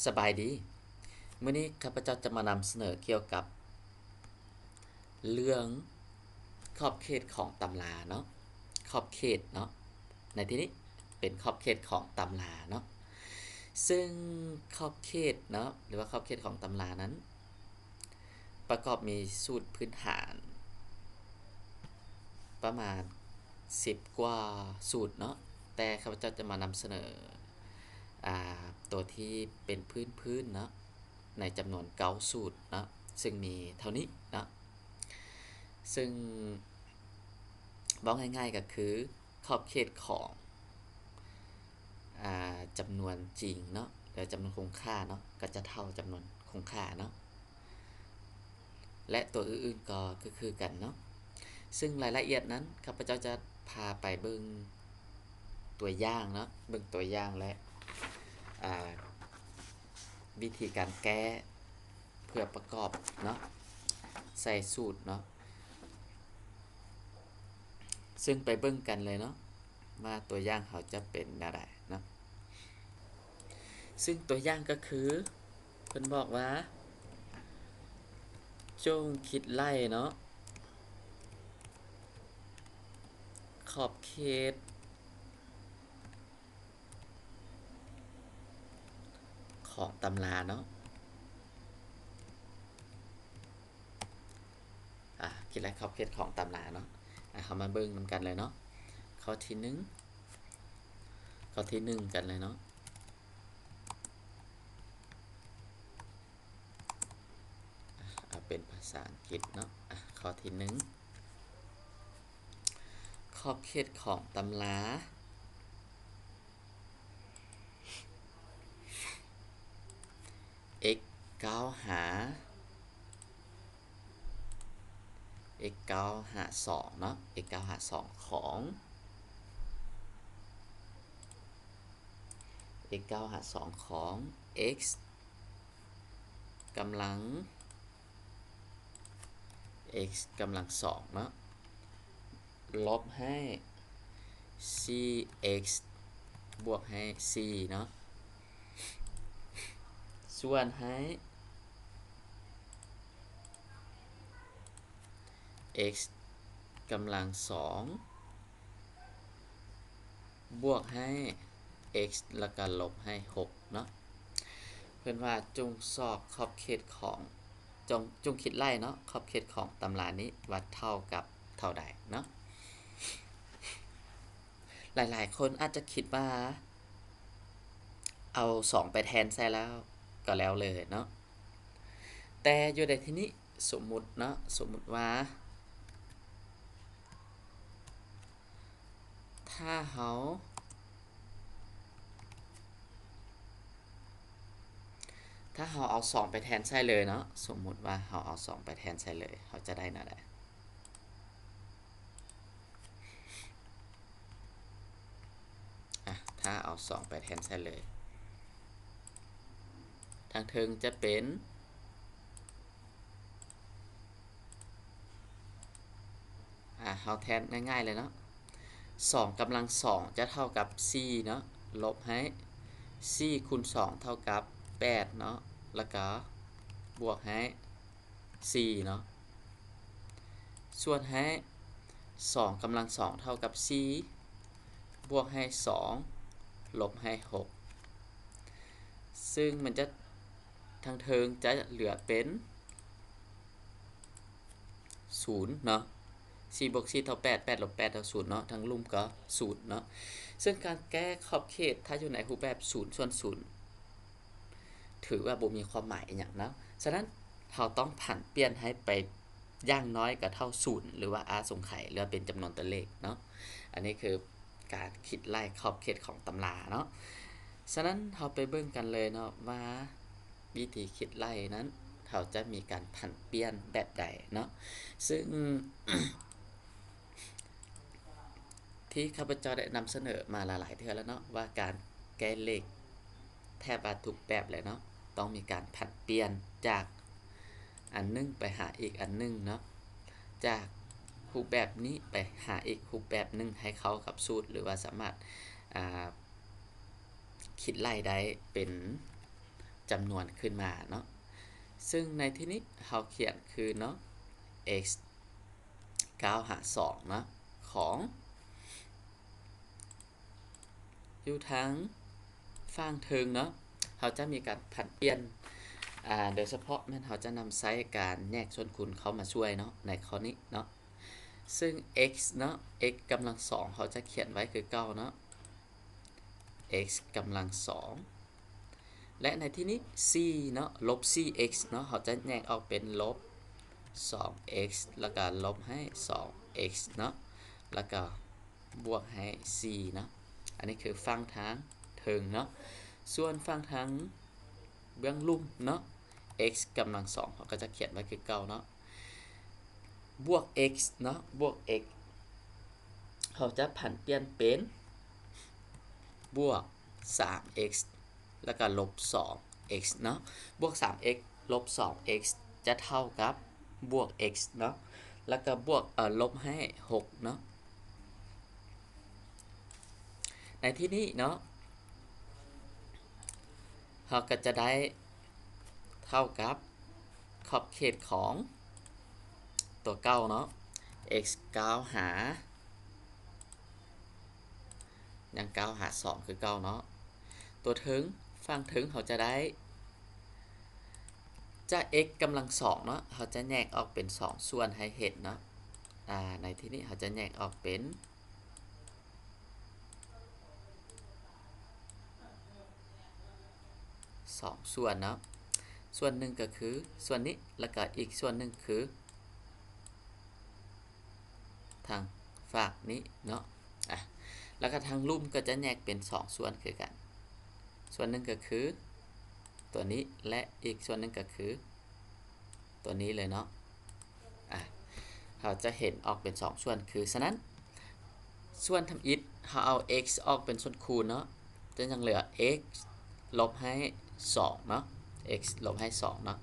ສະບາຍດີ. ມື້ນີ້ຂ້າພະເຈົ້າຈະມານຳສະເໜີກ່ຽວກັບເລື່ອງຂອບເຂດຂອງຕຳລາເນາະ, ຂອບເຂດເນາະ, ໃນທີ່ນີ້ເປັນຂອບເຂດຂອງຕຳລາເນາະ. ເຊິ່ງຂອບເຂດເນາະ ຫຼືວ່າຂອບເຂດຂອງຕຳລານັ້ນ ປະກອບມີສູດພື້ນຖານປະມານສິບກວ່າສູດເນາະ, ແຕ່ຂ້າພະເຈົ້າຈະມານຳສະເໜີ ອ່າ ຕົວທີ່ເປັນພື້ນໆເນາະ ໃນຈຳນວນເກົ້າສູດເນາະ, ເຊິ່ງມີເທົ່ານີ້ເນາະ. ເຊິ່ງເວົ້າງ່າຍໆກໍຄື ຂອບເຂດຂອງ ອ່າ ຈຳນວນຈິງເນາະ ແລະ ຈຳນວນຄົງຄ່າເນາະ ກໍຈະເທົ່າຈຳນວນຄົງຄ່າເນາະ ແລະ ຕົວອື່ນໆກໍຄືໆກັນເນາະ. ເຊິ່ງລາຍລະອຽດນັ້ນ ຂ້າພະເຈົ້າຈະພາໄປເບິ່ງຕົວຢ່າງເນາະ, ເບິ່ງຕົວຢ່າງ ແລະ ອ່າ ວິທີການແກ້ ເພື່ອປະກອບເນາະ ໃສ່ສູດເນາະ. ເຊິ່ງໄປເບິ່ງກັນເລີຍເນາະ ວ່າຕົວຢ່າງເຮົາຈະເປັນແນວໃດເນາະ. ເຊິ່ງຕົວຢ່າງກໍຄື ເພິ່ນບອກວ່າ ຈົ່ງຄິດໄລ່ເນາະ ຂອບເຂດ ຂອງຕຳລາເນາະ. ອາ ຄິດໄລ່ຂອບເຂດຂອງຕຳລາເນາະ. ອາ ເຮົາມາເບິ່ງນຳກັນເລີຍເນາະ. ຂໍ້ທີໜຶ່ງ ຂໍ້ທີໜຶ່ງກັນເລີຍເນາະ. ອາ ເອົາເປັນພາສາອັງກິດເນາະ. ອາ ຂໍ້ທີໜຶ່ງ ຂອບເຂດຂອງຕຳລາ x ກ້າວຫາ x ກ້າວຫາສອງເນາະ, x ກ້າວຫາສອງຂອງ x ກ້າວຫາສອງຂອງ x ກຳລັງ x ກຳລັງສອງເນາະ ລົບໃຫ້ສີ່ x ບວກໃຫ້ສີ່ເນາະ ສ່ວນໃຫ້ x ກຳລັງສອງ ບວກໃຫ້ x ແລ້ວກໍລົບໃຫ້ຫົກເນາະ. ເພິ່ນວ່າຈົ່ງຊອກຂອບເຂດຂອງ ຈົ່ງ ຈົ່ງຄິດໄລ່ເນາະ ຂອບເຂດຂອງຕຳລານີ້ວ່າເທົ່າກັບເທົ່າໃດເນາະ. ຫຼາຍໆຄົນອາດຈະຄິດວ່າ ເອົາສອງໄປແທນໃສ່ແລ້ວກໍແລ້ວເລີຍເນາະ. ແຕ່ຢູ່ໃນທີ່ນີ້ ສົມມຸດເນາະ, ສົມມຸດວ່າ ຖ້າເຮົາ ຖ້າເຮົາເອົາສອງໄປແທນໃສ່ເລີຍເນາະ, ສົມມຸດວ່າເຮົາເອົາສອງໄປແທນໃສ່ເລີຍ, ເຮົາຈະໄດ້ແນວໃດ? ອາ ຖ້າເອົາສອງໄປແທນໃສ່ເລີຍ, ທາງເທິງຈະເປັນ ອາ ເຮົາແທນງ່າຍໆເລີຍເນາະ, ສອງກຳລັງສອງຈະເທົ່າກັບສີ່ເນາະ, ລົບໃຫ້ສີ່ຄູນສອງເທົ່າກັບແປດເນາະ, ແລ້ວກະບວກໃຫ້ສີ່ເນາະ, ສ່ວນໃຫ້ສອງກຳລັງສອງເທົ່າກັບສີ່ ບວກໃຫ້ສອງ ລົບໃຫ້ຫົກ ເຊິ່ງມັນຈະ ທາງເທິງຈະເຫຼືອເປັນສູນເນາະ, ສີ່ບວກສີ່ເທົ່າແປດ, ແປດລົບແປດເທົ່າສູນເນາະ, ທາງລຸ່ມກໍສູນເນາະ. ເຊິ່ງການແກ້ຂອບເຂດຖ້າຢູ່ໃນຮູບແບບສູນສ່ວນສູນ ຖືວ່າບໍ່ມີຄວາມໝາຍອີ່ຫຍັງເນາະ. ສະນັ້ນ ເຮົາຕ້ອງຜັນປ່ຽນໃຫ້ໄປຢ່າງນ້ອຍກໍເທົ່າສູນ ຫຼືວ່າອາສົງໄຂ ຫຼືວ່າເປັນຈຳນວນຕົວເລກເນາະ. ອັນນີ້ຄືການຄິດໄລ່ຂອບເຂດຂອງຕຳລາເນາະ. ສະນັ້ນ ເຮົາໄປເບິ່ງກັນເລີຍເນາະວ່າ ວິທີຄິດໄລ່ນັ້ນ ເຮົາຈະມີການຜັນປ່ຽນແບບໃດເນາະ. ເຊິ່ງ ທີ່ຂ້າພະເຈົ້າໄດ້ນຳສະເໜີມາຫຼາຍໆເທື່ອແລ້ວເນາະ ວ່າການແກ້ເລກແທບວ່າທຸກແບບເລີຍເນາະ ຕ້ອງມີການຜັນປ່ຽນຈາກອັນໜຶ່ງໄປຫາອີກອັນໜຶ່ງເນາະ, ຈາກຮູບແບບນີ້ໄປຫາອີກຮູບແບບໜຶ່ງໃຫ້ເຂົ້າກັບສູດ ຫຼືວ່າສາມາດ ອ່າ ຄິດໄລ່ໄດ້ເປັນ ຈຳນວນຂຶ້ນມາເນາະ. ເຊິ່ງໃນທີ່ນີ້ເຮົາຂຽນຄືເນາະ x ກ້າວຫາສອງເນາະ ຂອງ ຢູ່ທາງຝັ່ງເທິງເນາະ ເຮົາຈະມີການຜັນປ່ຽນ ອາ ໂດຍສະເພາະແມ່ນເຮົາຈະນຳໃຊ້ການແຍກສ່ວນຄູນເຂົ້າມາຊ່ວຍເນາະ ໃນຂໍ້ນີ້ເນາະ. ເຊິ່ງ x ເນາະ x ກຳລັງສອງ ເຮົາຈະຂຽນໄວ້ຄືເກົ່າເນາະ x ກຳລັງສອງ ແລະ ໃນທີ່ນີ້ສີ່ເນາະ ລົບສີ່ x ເນາະ ເຮົາຈະແຍກອອກເປັນລົບສອງ x ແລ້ວກະລົບໃຫ້ສອງ x ເນາະ ແລ້ວກະບວກໃຫ້ສີ່ເນາະ. ອັນນີ້ຄືຝັ່ງທາງເທິງເນາະ. ສ່ວນຝັ່ງທາງເບື້ອງລຸ່ມເນາະ x ກຳລັງສອງ ເຮົາກໍຈະຂຽນໄວ້ຄືເກົ່າເນາະ ບວກ x ເນາະ ບວກ x ເຮົາຈະຜັນປ່ຽນເປັນບວກສາມ x ແລ້ວກໍລົບສອງ x ເນາະ. ບວກສາມ x ລົບສອງ x ຈະເທົ່າກັບບວກ x ເນາະ ແລ້ວກໍບວກ ເອີ ລົບໃຫ້ຫົກເນາະ. ໃນທີ່ນີ້ເນາະ ເຮົາກໍຈະໄດ້ເທົ່າກັບຂອບເຂດຂອງຕົວເກົ່າເນາະ x ກ້າວຫາ ຍັງກ້າວຫາສອງຄືເກົ່າເນາະ. ຕົວເທິງ ຝັ່ງເທິງເຮົາຈະໄດ້ ຈາກ x ກຳລັງສອງເນາະ ເຮົາຈະແຍກອອກເປັນສອງສ່ວນໃຫ້ເຫັນເນາະ. ອາ ໃນທີ່ນີ້ເຮົາຈະແຍກອອກເປັນສອງສ່ວນເນາະ ສ່ວນໜຶ່ງກໍຄືສ່ວນນີ້ ແລ້ວກໍອີກສ່ວນໜຶ່ງຄື ທາງຟາກນີ້ເນາະ. ອາ ແລ້ວກໍທາງລຸ່ມກໍຈະແຍກເປັນສອງສ່ວນຄືກັນ ສ່ວນໜຶ່ງກໍຄືຕົວນີ້ ແລະ ອີກສ່ວນໜຶ່ງກໍຄືຕົວນີ້ເລີຍເນາະ. ອາ ເຮົາຈະເຫັນອອກເປັນສອງສ່ວນ ຄື ສະນັ້ນ ສ່ວນທຳອິດເຮົາເອົາ x ອອກເປັນສ່ວນຄູນເນາະ ຈະຍັງເຫຼືອ x ລົບໃຫ້ສອງເນາະ x ລົບໃຫ້ສອງເນາະ.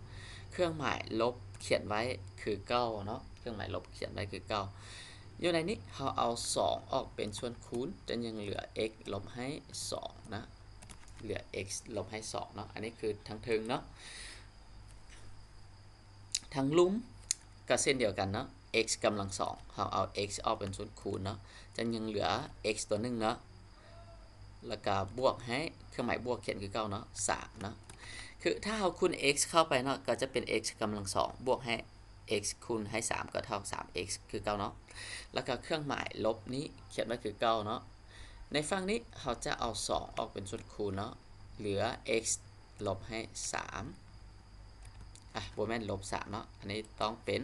ເຄື່ອງໝາຍລົບຂຽນໄວ້ຄືເກົ່າເນາະ ເຄື່ອງໝາຍລົບຂຽນໄວ້ຄືເກົ່າ. ຢູ່ໃນນີ້ເຮົາເອົາສອງອອກເປັນສ່ວນຄູນ ຈະຍັງເຫຼືອ x ລົບໃຫ້ສອງເນາະ ເຫຼືອ x ລົບໃຫ້ສອງເນາະ. ອັນນີ້ຄືທາງເທິງເນາະ. ທາງລຸ່ມກໍເຊັ່ນດຽວກັນເນາະ x ກຳລັງສອງ ເຮົາເອົາ x ອອກເປັນສ່ວນຄູນເນາະ ຈະຍັງເຫຼືອ x ຕົວໜຶ່ງເນາະ ແລ້ວກໍບວກໃຫ້ເຄື່ອງໝາຍບວກຂຽນຄືເກົ່າເນາະ ສາມເນາະ. ຄືຖ້າເຮົາຄູນ x ເຂົ້າໄປເນາະ ກໍຈະເປັນ x ກຳລັງສອງ ບວກໃຫ້ x ຄູນໃຫ້ສາມ ກໍເທົ່າສາມ x ຄືເກົ່າເນາະ ແລ້ວກໍເຄື່ອງໝາຍລົບນີ້ຂຽນໄວ້ຄືເກົ່າເນາະ. ໃນຝັ່ງນີ້ເຮົາຈະເອົາສອງອອກເປັນສ່ວນຄູນເນາະ ເຫຼືອ x ລົບໃຫ້ສາມ ອາ ບໍ່ແມ່ນລົບສາມເນາະ ອັນນີ້ຕ້ອງເປັນ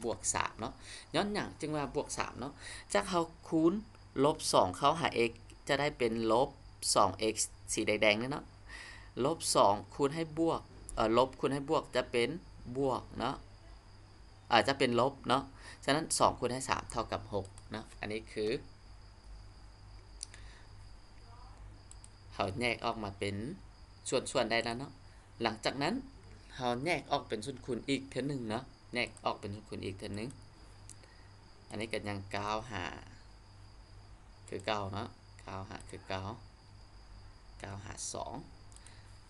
ບວກສາມເນາະ. ຍ້ອນຫຍັງຈຶ່ງວ່າບວກສາມເນາະ? ຈາກເຮົາຄູນລົບສອງເຂົ້າຫາ x ຈະໄດ້ເປັນລົບສອງ x ສີແດງໆນີ້ເນາະ ລົບສອງຄູນໃຫ້ບວກ ເອີ ລົບຄູນໃຫ້ບວກຈະເປັນບວກເນາະ ອາ ຈະເປັນລົບເນາະ. ສະນັ້ນ ສອງຄູນໃຫ້ສາມເທົ່າກັບຫົກເນາະ. ອັນນີ້ຄື ເຮົາແຍກອອກມາເປັນສ່ວນໆໄດ້ແລ້ວເນາະ. ຫຼັງຈາກນັ້ນ ເຮົາແຍກອອກເປັນສ່ວນຄູນອີກເທື່ອໜຶ່ງເນາະ ແຍກອອກເປັນສ່ວນຄູນອີກເທື່ອໜຶ່ງ. ອັນນີ້ກໍຍັງເກົ້າຫາຄືເກົ່າເນາະ ເກົ້າຫາຄືເກົ່າ ເກົ້າຫາສອງ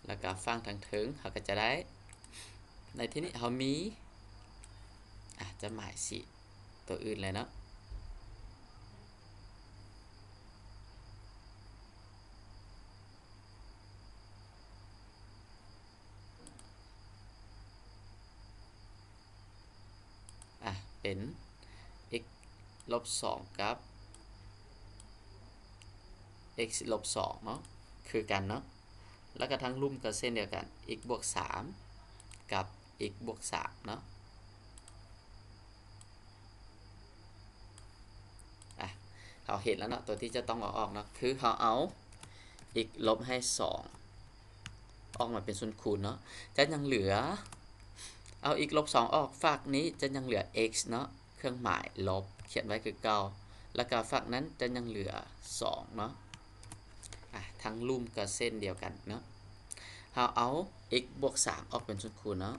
ແລ້ວກໍຝັ່ງທາງເທິງເຮົາກໍຈະໄດ້ ໃນທີ່ນີ້ເຮົາມີ ອາ ຈະໝາຍສີຕົວອື່ນເລີຍເນາະ. ອາ ເປັນ x ລົບສອງ ກັບ x ລົບສອງເນາະ ຄືກັນເນາະ. ແລ້ວກໍທາງລຸ່ມກໍເຊັ່ນດຽວກັນ x ບວກສາມ ກັບ x ບວກສາມເນາະ. ອາ ເຮົາເຫັນແລ້ວເນາະ ຕົວທີ່ຈະຕ້ອງເອົາອອກເນາະ ຄືເຮົາເອົາ x ລົບໃຫ້ສອງ ອອກມາເປັນສ່ວນຄູນເນາະ ຈະຍັງເຫຼືອ ເອົາ x ລົບສອງອອກ ຟາກນີ້ຈະຍັງເຫຼືອ x ເນາະ ເຄື່ອງໝາຍລົບຂຽນໄວ້ຄືເກົ່າ ແລ້ວກໍຟາກນັ້ນຈະຍັງເຫຼືອສອງເນາະ. ອາ ທາງລຸ່ມກໍເຊັ່ນດຽວກັນເນາະ ເຮົາເອົາ x ບວກສາມອອກເປັນສ່ວນຄູນເນາະ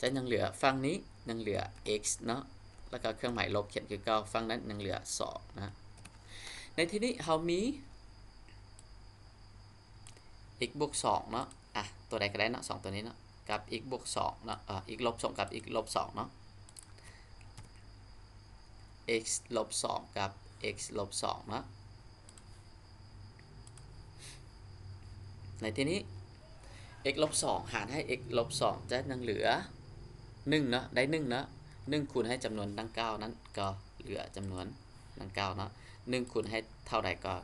ຈະຍັງເຫຼືອ ຝັ່ງນີ້ຍັງເຫຼືອ x ເນາະ ແລ້ວກໍເຄື່ອງໝາຍລົບຂຽນຄືເກົ່າ ຝັ່ງນັ້ນຍັງເຫຼືອສອງນະ. ໃນທີ່ນີ້ເຮົາມີ x ບວກສອງເນາະ ອະ ຕົວໃດກໍໄດ້ເນາະ ສອງຕົວນີ້ເນາະ ກັບ x ບວກສອງເນາະ ເອີ x ລົບສອງກັບ x ລົບສອງເນາະ x ລົບສອງກັບ x ລົບສອງເນາະ ໃນທີ່ນີ້ x ລົບສອງຫານໃຫ້ x ລົບສອງຈະຍັງເຫຼືອໜຶ່ງເນາະ ໄດ້ໜຶ່ງເນາະ ໜຶ່ງຄູນໃຫ້ຈຳນວນດັ່ງກ່າວນັ້ນກໍເຫຼືອຈຳນວນດັ່ງກ່າວເນາະ ໜຶ່ງຄູນໃຫ້ເທົ່າໃດກໍ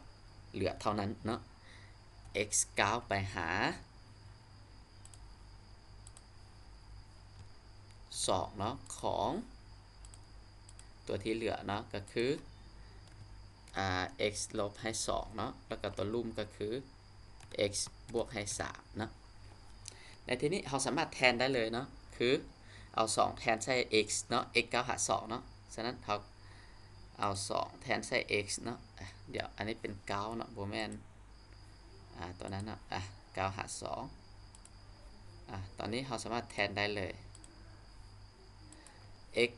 ເຫຼືອເທົ່ານັ້ນເນາະ x ກ້າວໄປຫາ ສອງເນາະ ຂອງຕົວທີ່ເຫຼືອເນາະ ກໍຄື ອາ x ລົບໃຫ້ສອງເນາະ ແລ້ວກໍຕົວລຸ່ມກໍຄື x ບວກໃຫ້ສາມເນາະ ໃນທີ່ນີ້ເຮົາສາມາດແທນໄດ້ເລີຍເນາະ ຄືເອົາສອງແທນໃສ່ x ເນາະ x ກ້າວຫາສອງເນາະ ສະນັ້ນເຮົາເອົາສອງແທນໃສ່ x ເນາະ ອາ ດຽວ ອັນນີ້ເປັນເກົ້າເນາະ ບໍ່ແມ່ນ ອາ ຕົວນັ້ນເນາະ ອາ ເກົ້າຫາສອງ ອາ ຕອນນີ້ເຮົາສາມາດແທນໄດ້ເລີຍ x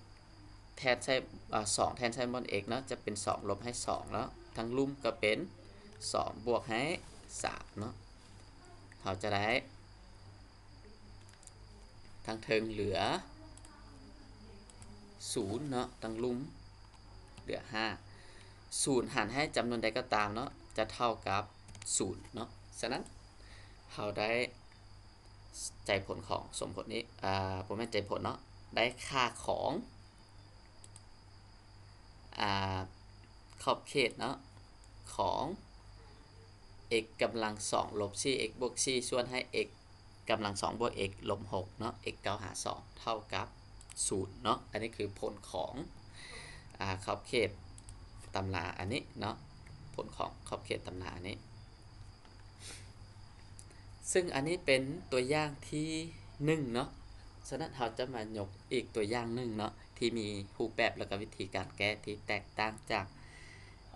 ແທນໃສ່ ອາ ສອງແທນໃສ່ບ່ອນ x ເນາະ ຈະເປັນສອງລົບໃຫ້ສອງເນາະ ທາງລຸ່ມກໍເປັນສອງບວກໃຫ້ສາມເນາະ ເຮົາຈະໄດ້ ທາງເທິງເຫຼືອສູນເນາະ ທາງລຸ່ມເຫຼືອຫ້າ ສູນຫານໃຫ້ຈຳນວນໃດກໍຕາມເນາະ ຈະເທົ່າກັບສູນເນາະ ສະນັ້ນເຮົາໄດ້ໃຈຜົນຂອງສົມຜົນນີ້ ອາ ບໍ່ແມ່ນໃຈຜົນເນາະ ໄດ້ຄ່າຂອງ ອາ ຂອບເຂດເນາະ ຂອງ x ກຳລັງສອງລົບສີ່ x ບວກສີ່ ສ່ວນໃຫ້ x ກຳລັງສອງບວກ x ລົບຫົກເນາະ x ກ້າວຫາສອງ ເທົ່າກັບສູນເນາະ ອັນນີ້ຄືຜົນຂອງ ອາ ຂອບເຂດຕຳລາອັນນີ້ເນາະ ຜົນຂອງຂອບເຂດຕຳລາອັນນີ້ ຊຶ່ງອັນນີ້ເປັນຕົວຢ່າງທີໜຶ່ງເນາະ ສະນັ້ນເຮົາຈະມາຍົກອີກຕົວຢ່າງໜຶ່ງເນາະ ທີ່ມີຮູບແບບ ແລະ ກະວິທີການແກ້ທີ່ແຕກຕ່າງຈາກ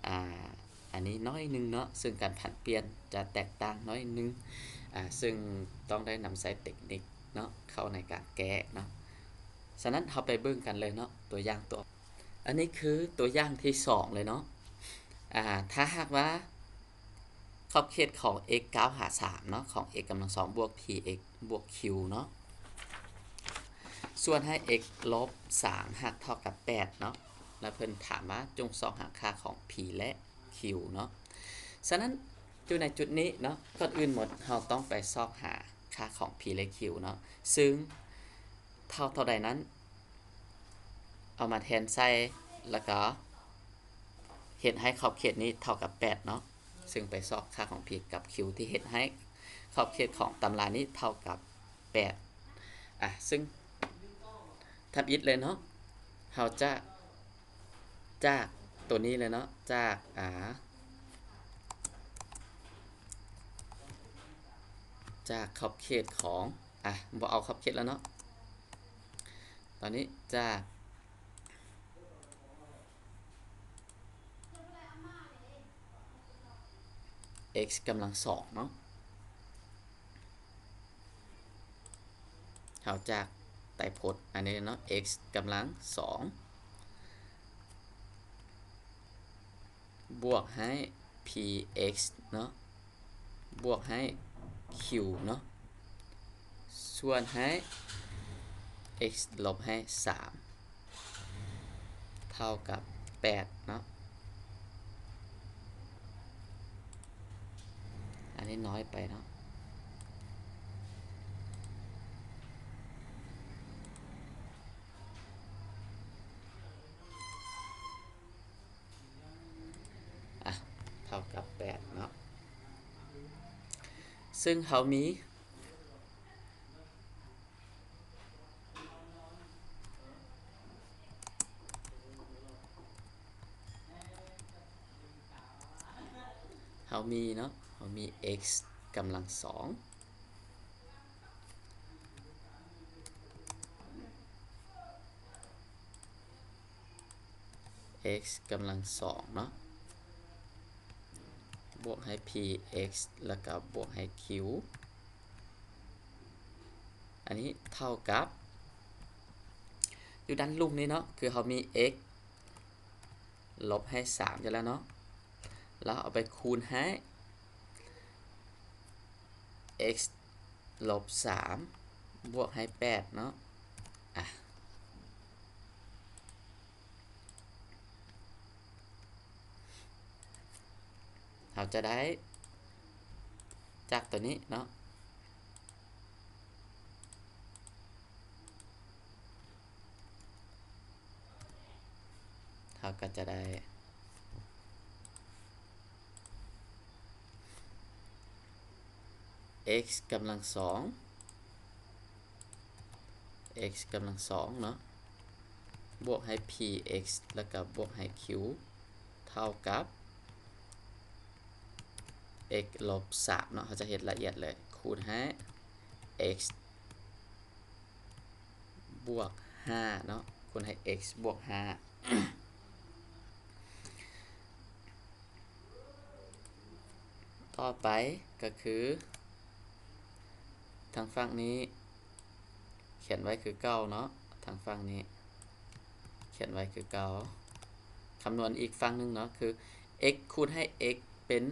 ອາ ອັນນີ້ໜ້ອຍໜຶ່ງເນາະ ຊຶ່ງການຜັນປ່ຽນຈະແຕກຕ່າງໜ້ອຍໜຶ່ງ ອາ ຊຶ່ງຕ້ອງໄດ້ນຳໃຊ້ເຕັກນິກເນາະ ເຂົ້າໃນການແກ້ເນາະ ສະນັ້ນເຮົາໄປເບິ່ງກັນເລີຍເນາະ ຕົວຢ່າງຕົວ ອັນນີ້ຄືຕົວຢ່າງທີສອງເລີຍເນາະ ອາ ຖ້າຫາກວ່າຂອບເຂດຂອງ x ກ້າວຫາສາມເນາະ ຂອງ x ກຳລັງສອງບວກ px ບວກ q ເນາະ ສ່ວນໃຫ້ x ລົບສາມຫາກເທົ່າກັບແປດເນາະ ແລ້ວເພິ່ນຖາມວ່າຈົ່ງຊອກຫາຄ່າຂອງ p ແລະ q ເນາະ ສະນັ້ນຢູ່ໃນຈຸດນີ້ເນາະ ກ່ອນອື່ນໝົດເຮົາຕ້ອງໄປຊອກຫາຄ່າຂອງ p ແລະ q ເນາະ ຊຶ່ງເທົ່າເທົ່າໃດນັ້ນ ເອົາມາແທນໃສ່ ແລ້ວກໍເຮັດໃຫ້ຂອບເຂດນີ້ເທົ່າກັບແປດເນາະ ຊຶ່ງໄປຊອກຄ່າຂອງ p ກັບ q ທີ່ເຮັດໃຫ້ຂອບເຂດຂອງຕຳລານີ້ເທົ່າກັບແປດ ອາ ຊຶ່ງທຳອິດເລີຍເນາະ ເຮົາຈະ ຈາກຕົວນີ້ເລີຍເນາະ ຈາກ ອາ ຈາກຂອບເຂດຂອງ ອາ ບໍ່ເອົາຂອບເຂດແລ້ວເນາະ ຕອນນີ້ຈາກ x ກຳລັງສອງເນາະ ເຮົາຈາກໄຕພົດອັນນີ້ເນາະ x ກຳລັງສອງ ບວກໃຫ້ px ເນາະ ບວກໃຫ້ q ເນາະ ສ່ວນໃຫ້ x ລົບໃຫ້ສາມ ເທົ່າກັບແປດເນາະ ອັນນີ້ນ້ອຍໄປເນາະ ອະ ເທົ່າກັບແປດເນາະ ຊຶ່ງເຮົາມີ ເຮົາມີເນາະ ເຮົາມີ x ກຳລັງສອງ x ກຳລັງສອງເນາະ ບວກໃຫ້ px ແລ້ວກໍບວກໃຫ້ q ອັນນີ້ເທົ່າກັບ ຢູ່ດ້ານລຸ່ມນີ້ເນາະ ຄືເຮົາມີ x ລົບໃຫ້ສາມຢູ່ແລ້ວເນາະ ແລ້ວເອົາໄປຄູນໃຫ້ x ລົບສາມ ບວກໃຫ້ແປດເນາະ ອະ ເຮົາຈະໄດ້ຈາກຕົວນີ້ເນາະ ເຮົາກໍຈະໄດ້ x ກຳລັງສອງ x ກຳລັງສອງເນາະ ບວກໃຫ້ px ແລ້ວກໍບວກໃຫ້ q ເທົ່າກັບ x ລົບສາມເນາະ ເຮົາຈະເຮັດລະອຽດເລີຍ ຄູນໃຫ້ x ບວກຫ້າເນາະ ຄູນໃຫ້ x ບວກຫ້າ ຕໍ່ໄປກໍຄື ທາງຝັ່ງນີ້ຂຽນໄວ້ຄືເກົ່າເນາະ ທາງຝັ່ງນີ້ຂຽນໄວ້ຄືເກົ່າ ຄຳນວນອີກຝັ່ງໜຶ່ງເນາະ ຄື x ຄູນໃຫ້ x ເປັນ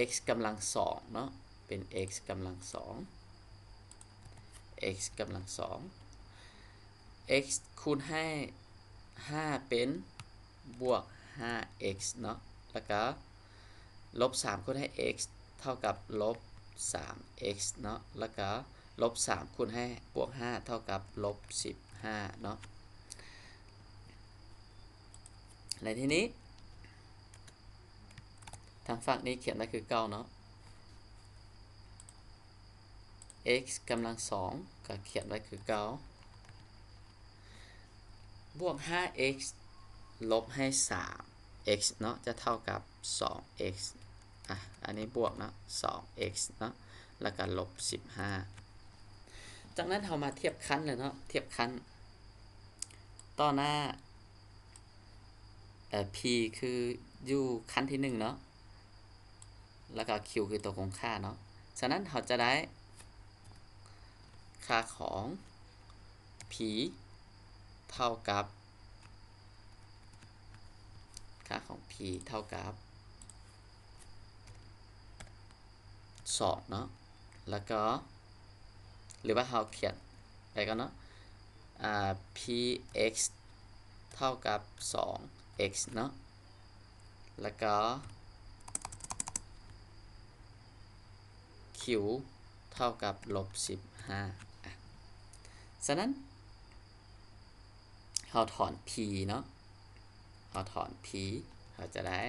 x ກຳລັງສອງເນາະ ເປັນ x ກຳລັງສອງ x ກຳລັງສອງ x ຄູນໃຫ້ຫ້າເປັນ ບວກຫ້າ x ເນາະ ແລ້ວກະລົບສາມຄູນໃຫ້ x ເທົ່າກັບລົບສາມ x ເນາະ ແລ້ວກະລົບສາມຄູນໃຫ້ບວກຫ້າເທົ່າກັບລົບສິບຫ້າເນາະ ແລະທີນີ້ ທາງຝັ່ງນີ້ຂຽນໄວ້ຄືເກົ່າເນາະ x ກຳລັງສອງກໍຂຽນໄວ້ຄືເກົ່າ ບວກຫ້າ x ລົບໃຫ້ສາມ x ເນາະ ຈະເທົ່າກັບສອງ x ອະ ອັນນີ້ບວກເນາະ ສອງ x ເນາະ ແລ້ວກໍລົບສິບຫ້າ ຈາກນັ້ນເຮົາມາທຽບຂັ້ນເລີຍເນາະ ທຽບຂັ້ນ ຕໍ່ໜ້າ ເອີ p ຄືຢູ່ຂັ້ນທີໜຶ່ງເນາະ ແລ້ວກໍ q ຄືຕົວຄົງຄ່າເນາະ ສະນັ້ນເຮົາຈະໄດ້ຄ່າຂອງ p ເທົ່າກັບ ຄ່າຂອງ p ເທົ່າກັບ ສອງເນາະ ແລ້ວກໍ ຫຼືວ່າເຮົາຂຽນໄປກ່ອນເນາະ ອາ px ເທົ່າກັບສອງ x ເນາະ ແລ້ວກໍ q ເທົ່າກັບລົບສິບຫ້າ ອະ ສະນັ້ນ ເຮົາຖອນ p ເນາະ ເຮົາຖອນ p ເຮົາຈະໄດ້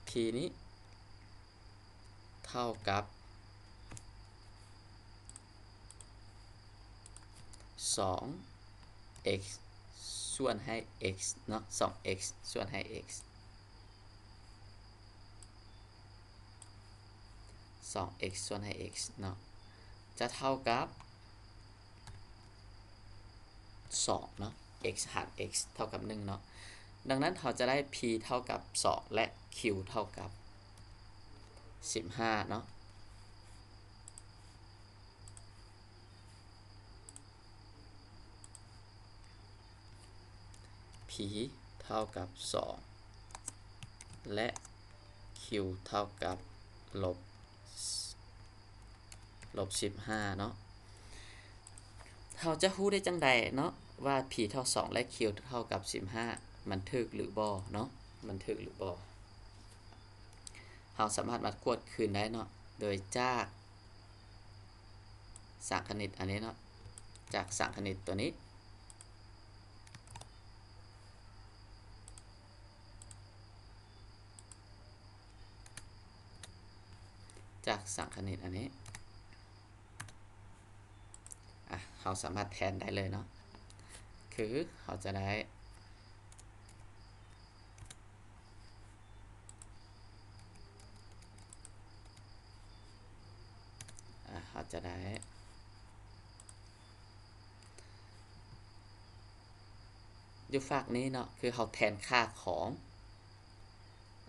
p ນີ້ເທົ່າກັບສອງ x ສ່ວນໃຫ້ x ເນາະ ສອງ x ສ່ວນໃຫ້ x ສອງ x ສ່ວນໃຫ້ x ເນາະ ຈະເທົ່າກັບສອງເນາະ x ຫານ x ເທົ່າກັບໜຶ່ງເນາະ ດັ່ງນັ້ນເຮົາຈະໄດ້ p ເທົ່າກັບສອງ ແລະ q ເທົ່າກັບສິບຫ້າເນາະ p ເທົ່າກັບສອງ ແລະ q ເທົ່າກັບລົບ ລົບສິບຫ້າເນາະ ເຮົາຈະຮູ້ໄດ້ຈັ່ງໃດເນາະ ວ່າ p ເທົ່າສອງ ແລະ q ເທົ່າກັບສິບຫ້າ ມັນຖືກຫຼືບໍ່ເນາະ ມັນຖືກຫຼືບໍ່ ເຮົາສາມາດມາກວດຄືນໄດ້ເນາະ ໂດຍຈາກ ສັງຄະນິດອັນນີ້ເນາະ ຈາກສັງຄະນິດຕົວນີ້ ຈາກສັງຄະນິດອັນນີ້ ອະ ເຮົາສາມາດແທນໄດ້ເລີຍເນາະ ຄືເຮົາຈະໄດ້ ອາ ເຮົາຈະໄດ້ ຢູ່ຟາກນີ້ເນາະ ຄືເຮົາແທນຄ່າຂອງ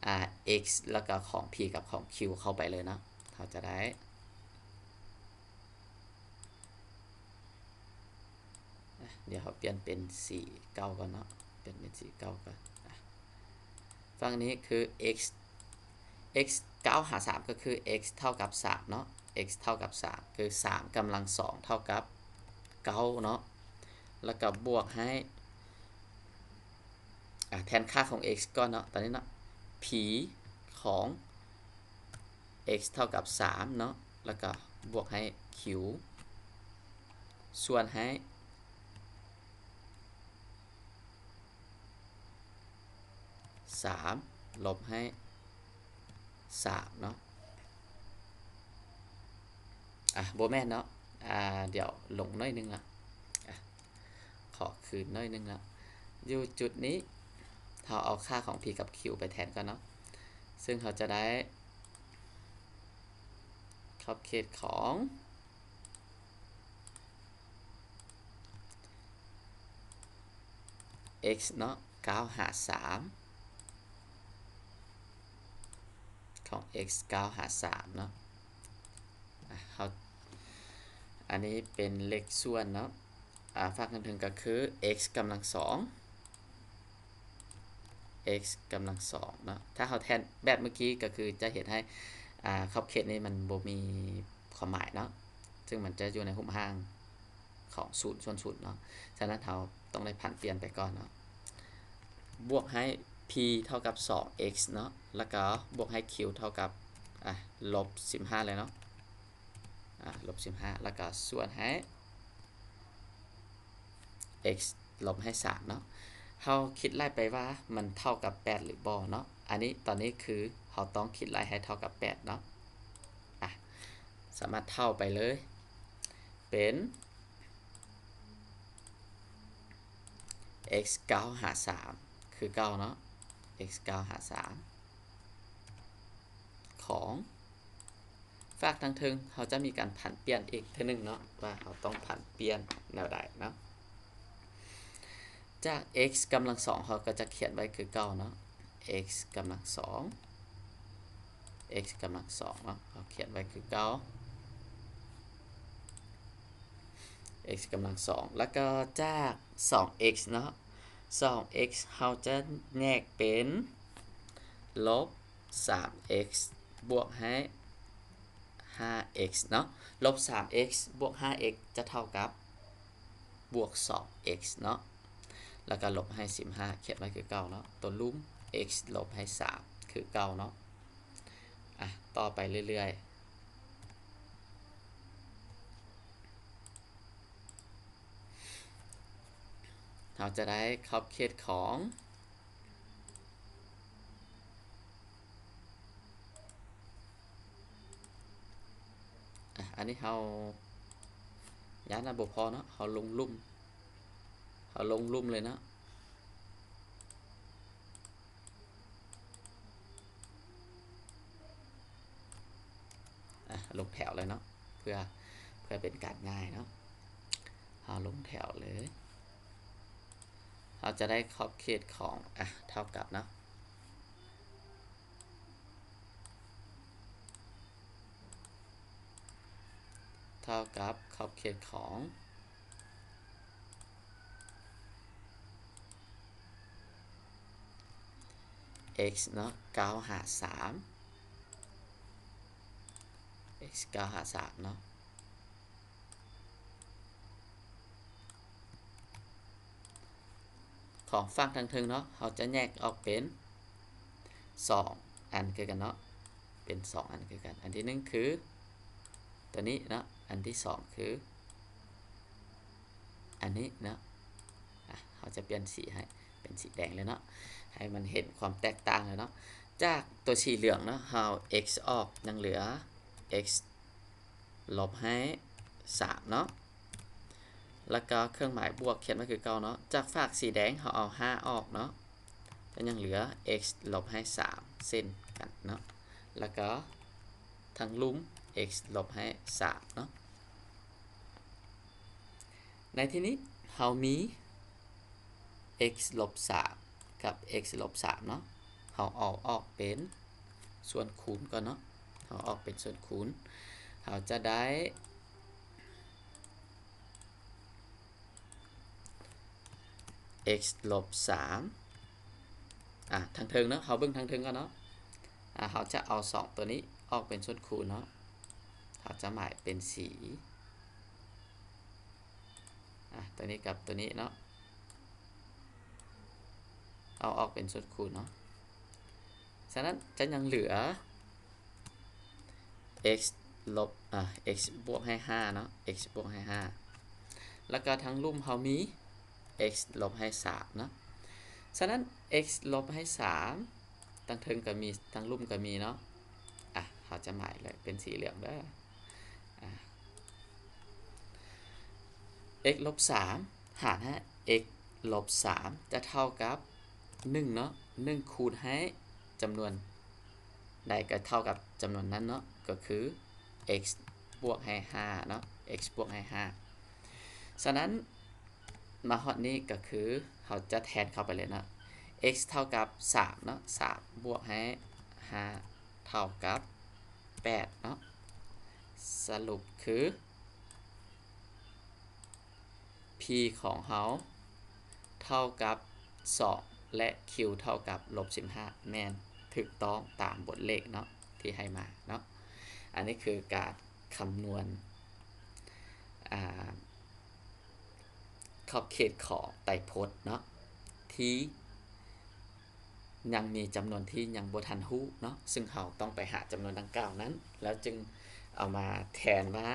ອາ x ແລ້ວກໍຂອງ p ກັບຂອງ q ເຂົ້າໄປເລີຍເນາະ ເຮົາຈະໄດ້ ອະ ດຽວເຮົາປ່ຽນເປັນສີເກົ່າກ່ອນເນາະ ປ່ຽນເປັນສີເກົ່າກ່ອນ ອະ ຈ ຝັ່ງນີ້ຄື x x ເກົ້າຫາສາມ ກໍຄື x ເທົ່າກັບສາມເນາະ x ເທົ່າກັບສາມ ຄືສາມກຳລັງສອງເທົ່າກັບເກົ້າເນາະ ແລ້ວກໍບວກໃຫ້ ອາ ແທນຄ່າຂອງ x ກ່ອນເນາະ ຕອນນີ້ເນາະ p ຂອງ x ເທົ່າກັບສາມເນາະ ແລ້ວກໍບວກໃຫ້ q ສ່ວນໃຫ້ ສາມ ລົບໃຫ້ສາມເນາະ ອາ ບໍ່ແມ່ນເນາະ ອາ ດຽວລົງໜ້ອຍໜຶ່ງລະ ອາ ຂໍຄືນໜ້ອຍໜຶ່ງລະ ຢູ່ຈຸດນີ້ ເຮົາເອົາຄ່າຂອງ p ກັບ q ໄປແທນກ່ອນເນາະ ເຊິ່ງເຮົາຈະໄດ້ ຂອບເຂດຂອງ x ເນາະ ເກົ້າຫາສາມ ຂອງ x ເກົ້າຫາສາມເນາະ ອາ ເຮົາ ອັນນີ້ເປັນເລກສ່ວນເນາະ ອາ ຟາກທາງເທິງກໍຄື x ກຳລັງສອງ x ກຳລັງສອງເນາະ ຖ້າເຮົາແທນແບບເມື່ອກີ້ ກໍຄືຈະເຮັດໃຫ້ ອາ ຂອບເຂດນີ້ມັນບໍ່ມີຄວາມໝາຍເນາະ ເຊິ່ງມັນຈະຢູ່ໃນຮູບຮ່າງຂອງສູນສ່ວນສູນເນາະ ສະນັ້ນເຮົາຕ້ອງໄດ້ຜັນປ່ຽນໄປກ່ອນເນາະ ບວກໃຫ້ p ເທົ່າກັບສອງ x ເນາະ ແລ້ວກໍບວກໃຫ້ q ເທົ່າກັບ ອາ ລົບສິບຫ້າເລີຍເນາະ ອາ ລົບສິບຫ້າ ແລ້ວກໍສ່ວນໃຫ້ x ລົບໃຫ້ສາມເນາະ ເຮົາຄິດໄລ່ໄປວ່າມັນເທົ່າກັບແປດຫຼືບໍ່ເນາະ ອັນນີ້ ຕອນນີ້ຄືເຮົາຕ້ອງຄິດໄລ່ໃຫ້ເທົ່າກັບແປດເນາະ ອາ ສາມາດເທົ່າໄປເລີຍ ເປັນ x ເກົ້າຫາສາມ ຄືເກົ່າເນາະ x ເກົ້າຫາສາມ ຂອງ ຟາກທາງເທິງ ເຮົາຈະມີການຜັນປ່ຽນອີກເທື່ອໜຶ່ງເນາະ ວ່າເຮົາຕ້ອງຜັນປ່ຽນແນວໃດເນາະ ຈາກ x ກຳລັງສອງ ເຮົາກໍຈະຂຽນໄວ້ຄືເກົ່າເນາະ x ກຳລັງສອງ x ກຳລັງສອງເນາະ ເຮົາຂຽນໄວ້ຄືເກົ່າ x ກຳລັງສອງ ແລ້ວກໍຈາກສອງ x ເນາະ ສອງ x ເຮົາຈະແຍກເປັນ ລົບສາມ x ບວກໃຫ້ຫ້າ x ເນາະ ລົບສາມ x ບວກຫ້າ x ຈະເທົ່າກັບ ບວກສອງ x ເນາະ ແລ້ວກໍລົບໃຫ້ສິບຫ້າ ຂຽນໄວ້ຄືເກົ່າເນາະ ຕົວລຸ່ມ x ລົບໃຫ້ສາມ ຄືເກົ່າເນາະ ອາ ຕໍ່ໄປເລື້ອຍໆ ເຮົາຈະໄດ້ຂອບເຂດຂອງ ອາ ອັນນີ້ເຮົາ ຢ້ານວ່າບໍ່ພໍເນາະ ເຮົາລົງລຸ່ມ ເຮົາລົງລຸ່ມເລີຍເນາະ ອາ ລົງແຖວເລີຍເນາະ ເພື່ອ ເພື່ອເປັນການງ່າຍເນາະ ເຮົາລົງແຖວເລີຍ ເຮົາຈະໄດ້ຂອບເຂດຂອງ ອາ ເທົ່າກັບເນາະ ເທົ່າກັບຂອບເຂດຂອງ x ເນາະ ເກົ້າຫາສາມ x ເກົ້າຫາສາມເນາະ ຂອງຝັ່ງທາງເທິງເນາະ ເຮົາຈະແຍກອອກເປັນສອງອັນຄືກັນເນາະ ເປັນສອງອັນຄືກັນ ອັນທີໜຶ່ງຄືຕົວນີ້ເນາະ ອັນທີສອງຄືອັນນີ້ເນາະ ອາ ເຮົາຈະປ່ຽນສີໃຫ້ເປັນສີແດງເລີຍເນາະ ໃຫ້ມັນເຫັນຄວາມແຕກຕ່າງເລີຍເນາະ ຈາກຕົວສີເຫຼືອງເນາະ ເຮົາເອົາ x ອອກ ຍັງເຫຼືອ x ລົບໃຫ້ສາມເນາະ ແລ້ວກໍເຄື່ອງໝາຍບວກຂຽນໄວ້ຄືເກົ່າເນາະ ຈາກຟາກສີແດງເຮົາເອົາຫ້າອອກເນາະ ກໍຍັງເຫຼືອ x ລົບໃຫ້ສາມເຊັ່ນກັນເນາະ ແລ້ວກໍທາງລຸ່ມ x ລົບໃຫ້ສາມເນາະ ໃນທີ່ນີ້ເຮົາມີ x ລົບສາມ ກັບ x ລົບສາມເນາະ ເຮົາເອົາອອກເປັນສ່ວນຄູນກ່ອນເນາະ ເຮົາອອກເປັນສ່ວນຄູນ ເຮົາຈະໄດ້ x ລົບສາມ ອ່າ ທາງເທິງເນາະ ເຮົາເບິ່ງທາງເທິງກ່ອນເນາະ. ອ່າ ເຮົາຈະເອົາສອງຕົວນີ້ອອກເປັນສ່ວນຄູນເນາະ ເຮົາຈະໝາຍເປັນສີ ອ່າ ຕົວນີ້ກັບຕົວນີ້ເນາະ ເອົາອອກເປັນສ່ວນຄູນເນາະ. ສະນັ້ນຈະຍັງເຫຼືອ x ລົບ ອ່າ x ບວກໃຫ້ຫ້າເນາະ x ບວກໃຫ້ຫ້າ ແລ້ວກໍທາງລຸ່ມເຮົາມີ x ລົບໃຫ້ສາມເນາະ. ສະນັ້ນ x ລົບໃຫ້ສາມ ທັງເທິງກໍມີ ທັງລຸ່ມກໍມີເນາະ. ອ່ະ ເຮົາຈະໝາຍເລີຍເປັນສີເຫຼືອງເດີ. ອ່ະ x ລົບສາມ ຫານໃຫ້ x ລົບສາມ ຈະເທົ່າກັບໜຶ່ງເນາະ ໜຶ່ງຄູນໃຫ້ຈຳນວນໃດກໍເທົ່າກັບຈຳນວນນັ້ນເນາະ ກໍຄື x ບວກໃຫ້ຫ້າເນາະ x ບວກໃຫ້ຫ້າ. ສະນັ້ນມາຮອດນີ້ກໍຄືເຮົາຈະແທນເຂົ້າໄປເລີຍເນາະ x ເທົ່າກັບສາມເນາະ ສາມບວກໃຫ້ຫ້າເທົ່າກັບແປດເນາະ. ສະຫຼຸບຄື P ຂອງເຮົາເທົ່າກັບສອງ ແລະ Q ເທົ່າກັບລົບສິບຫ້າ ແມ່ນຖືກຕ້ອງຕາມບົດເລກເນາະ ທີ່ໃຫ້ມາເນາະ. ອັນນີ້ຄືການຄຳນວນ ອ່າ ຂອບເຂດຂອງໄຕໂພດເນາະ ທີ່ ຍັງມີຈຳນວນທີ່ຍັງບໍ່ທັນຮູ້ເນາະ ຊຶ່ງເຮົາຕ້ອງໄປຫາຈຳນວນດັ່ງກ່າວນັ້ນ ແລ້ວຈຶ່ງເອົາມາແທນວ່າ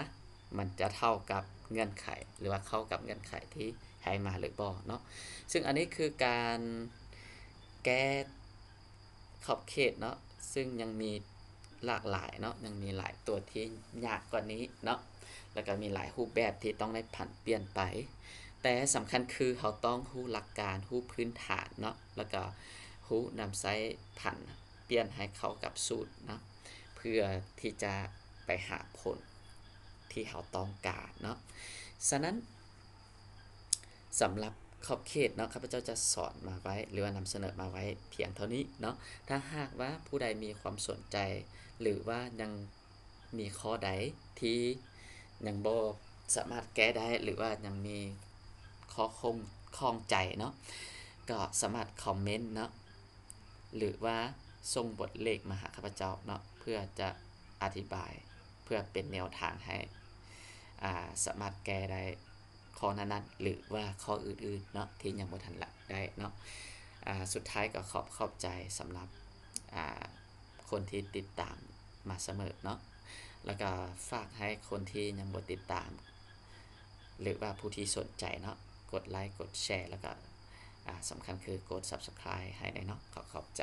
ມັນຈະເທົ່າກັບເງື່ອນໄຂ ຫຼືວ່າເຂົ້າກັບເງື່ອນໄຂທີ່ໃຫ້ມາຫຼືບໍ່ເນາະ. ຊຶ່ງອັນນີ້ຄືການແກ້ຂອບເຂດເນາະ ຊຶ່ງຍັງມີຫຼາກຫຼາຍເນາະ ຍັງມີຫຼາຍຕົວທີ່ຍາກກວ່ານີ້ເນາະ ແລ້ວກໍມີຫຼາຍຮູບແບບທີ່ຕ້ອງໄດ້ຜັນປ່ຽນໄປ. ແຕ່ສຳຄັນຄືເຮົາຕ້ອງຮູ້ຫຼັກການ ຮູ້ພື້ນຖານເນາະ ແລ້ວກໍຮູ້ນຳໃຊ້ຜັນປ່ຽນໃຫ້ເຂົ້າກັບສູດເນາະ ເພື່ອທີ່ຈະໄປຫາຜົນທີ່ເຮົາຕ້ອງການເນາະ. ສະນັ້ນ ສຳລັບຂອບເຂດເນາະ ຂ້າພະເຈົ້າຈະສອນມາໄວ້ ຫຼືວ່ານຳສະເໜີມາໄວ້ພຽງເທົ່ານີ້ເນາະ. ຖ້າຫາກວ່າຜູ້ໃດມີຄວາມສົນໃຈ ຫຼືວ່າຍັງມີຂໍ້ໃດທີ່ຍັງບໍ່ສາມາດແກ້ໄດ້ ຫຼືວ່າຍັງມີຂໍ້ຄົງ ຂ້ອງໃຈເນາະ ກໍສາມາດຄອມເມັນເນາະ ຫຼືວ່າສົ່ງບົດເລກມາຫາຂ້າພະເຈົ້າເນາະ ເພື່ອຈະອະທິບາຍ ເພື່ອເປັນແນວທາງໃຫ້ ອ່າ ສາມາດແກ້ໄດ້ຂໍ້ນັ້ນໆ ຫຼືວ່າຂໍ້ອື່ນໆເນາະ ທີ່ຍັງບໍ່ທັນລະໄດ້ເນາະ. ອ່າ ສຸດທ້າຍກໍຂອບ ຂອບໃຈສຳລັບ ອ່າ ຄົນທີ່ຕິດຕາມມາສະເໝີເນາະ ແລ້ວກໍຝາກໃຫ້ຄົນທີ່ຍັງບໍ່ຕິດຕາມ ຫຼືວ່າຜູ້ທີ່ສົນໃຈເນາະ ກົດໄລ ກົດແຊ ແລ້ວກໍ ອ່າ ສຳຄັນຄືກົດ Subscribe ໃຫ້ແດ່ເນາະ. ຂໍຂອບໃຈ.